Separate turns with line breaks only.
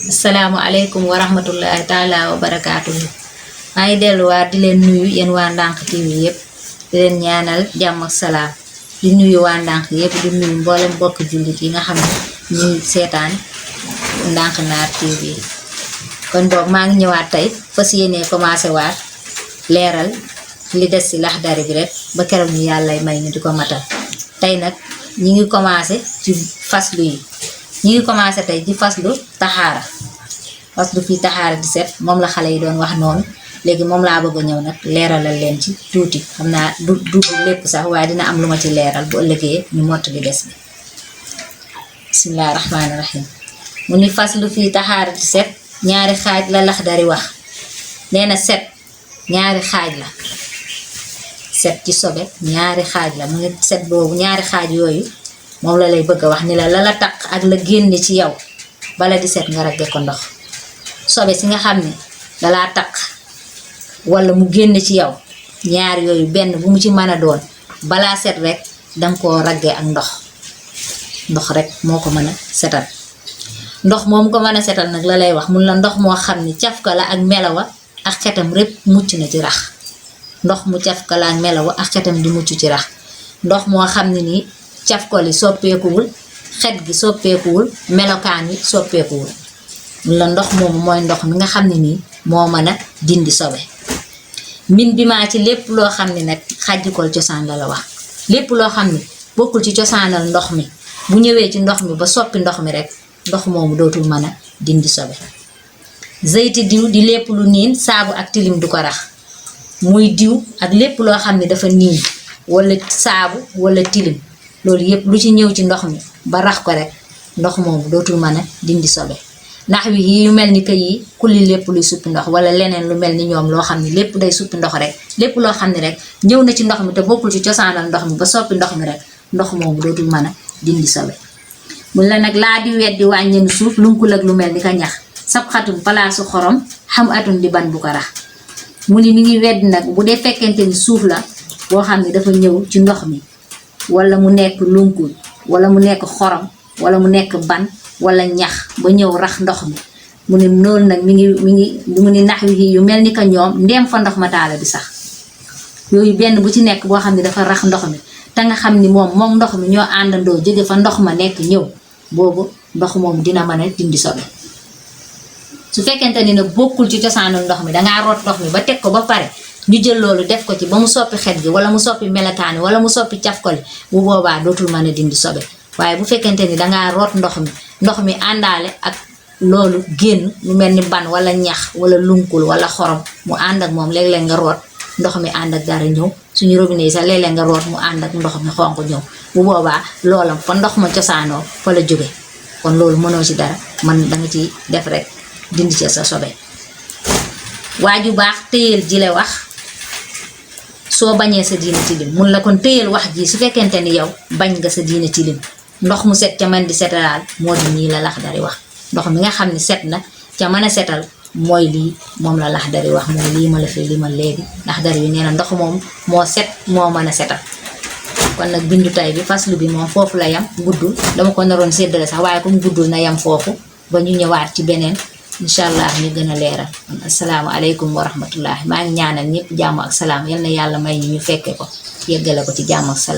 asalaamaaleykum wa rahmatullahi taala wa barakaatuhu. maa ngi delluwaat di leen nuyu yéen waa Ndank TV yëpp di leen ñaanal jàmm ak salaam di nuyu waa Ndank yëpp di nuyu mboolem mbokk jullit yi nga xam ne ñuy seetaan Ndank Naar TV. kon boog maa ngi ñëwaat tey fas yéenee commencé waat leeral li des ci Laxdari bi rek ba keroog ñu yàlla may ñu di ko matal. tey nag ñi ngi commencé ci faslu yi. ñi ngi commencé tey ci faslu taxaara faslu fii taxaara 17 moom la xale yi doon wax noonu léegi moom laa bëgg a ñëw nag leeralal leen ci tuuti xam naa du lépp sax waaye dina am lu ma ci leeral bu ëllëgee ñu mottali des bi. bismillaahi rahmaani rahim mu ni faslu fii taxaara 17 ñaari xaaj la Laxdari wax nee na set ñaari xaaj la set ci sobe ñaari xaaj la mu ngi set boobu ñaari xaaj yooyu moom la lay bëgg a wax ni la taq ak la génne ci yow bala di set nga ragge ko ndox sobe si nga xam ne dalaa taq wala mu génne ci yow ñaar yooyu benn bu mu ci mën a doon balaa set rek danga koo ragge ak ndox rek moo ko mën a setal. ndox moom ko mën a setal nag la lay wax mun la ndox moo xam ni cafka la ak melawa ak xetam répp mucc na ci rax ndox mu cafka la ak melawa ak xetam di mucc ci rax ndox moo xam ne nii cafko li soppeekuwul xet gi soppeekuwul melokaan wi soppeekuwul mun la ndox moomu mooy ndox mi nga xam ne nii moo mën a dindi sobe. min bi maa ci lépp loo xam ne nag xàjjikool cosaan la wax lépp loo xam ne bokkul ci cosaanal ndox mi bu ñëwee ci ndox mi ba soppi ndox mi rek ndox moomu dootul mën a dindi sobe. zeyti diw di lépp lu niin saabu ak tilim du ko rax muy diw ak lépp loo xam ne dafa niin wala saabu wala tilim loolu yépp lu ci ñëw ci ndox mi ba rax ko rek ndox moomu dootul mën a dindi sobe. ndax wi yi yu mel ni que yi kulli lépp luy suppi ndox wala leneen lu mel ni ñoom loo xam ne lépp day suppi ndox rek lépp loo xam ne rek ñëw na ci ndox mi te bokkul ci cosaanal ndox mi ba soppi ndox mi rek ndox moomu dootul mën a dindi sobe. mun la nag laa di weddi wàññeenu suuf lunkul ak lu mel ni ka ñax sab xatum palaasu xorom xam atun di ban bu ko rax mu ni mi ngi weddi nag bu dee fekkente ni suuf la boo xam ne dafa ñëw ci ndox mi wala mu nekk lunkul wala mu nekk xorom wala mu nekk ban wala ñax ba ñëw rax ndox mi mu ne noonu nag mi ngi mu ni nax wi yu mel ni ka ñoom ndeem fa ndox ma taala bi sax yooyu benn bu ci nekk boo xam ne dafa rax ndox mi te nga xam ni moom ndox mi ñoo àndandoo jóge fa ndox ma nekk ñëw boobu ndox moom dina mën a dindi sobe. su fekkente ni nag bokkul ci cosaanul ndox mi dangaa root ndox mi ba teg ko ba pare ñu jël loolu def ko ci ba mu soppi xet gi wala mu soppi melakaani wala mu soppi cafkoli bu boobaa dootul mën a dindi sobe. waaye bu fekkente ni dangaa root ndox mi àndaale ak loolu génn lu mel ni ban wala ñax wala lunkul wala xorom mu ànd ak moom léeg-léeg nga root ndox mi ànd ak dara ñëw suñu robinet yi sax léeg-léeg nga root mu ànd ak ndox mi xonq ñëw bu boobaa loolam fa ndox ma cosaanoo fa la jóge kon loolu mënoo ci dara man danga ci def rek dindi ci sa sobe. waa ju baax téyel ji la wax soo bañee sa diina tilim mun la kon téyel wax ji su fekkente ni yow bañ nga sa diina tilim ndox mu set ca man di setalaal moo di nii la Laxdari wax ndox mi nga xam ne set na ca mën a setal mooy lii moom la Laxdari wax mooy lii ma la fi limal léegi Laxdari yu nee na ndox moom moo set moo mën a setal. kon nag bindu tay bi faslu bi moom foofu la yam guddul dama ko naroon séddale sax waaye comme guddul na yam foofu ba ñu ñëwaat ci beneen incha allah ñu gën a leeral. asalaamaaleykum wa rahmatullahi maa ngi ñaanal ñëpp jàmm ak salaam yal na yàlla may ñu fekke ko yeggale ko ci jàmm ak salaam.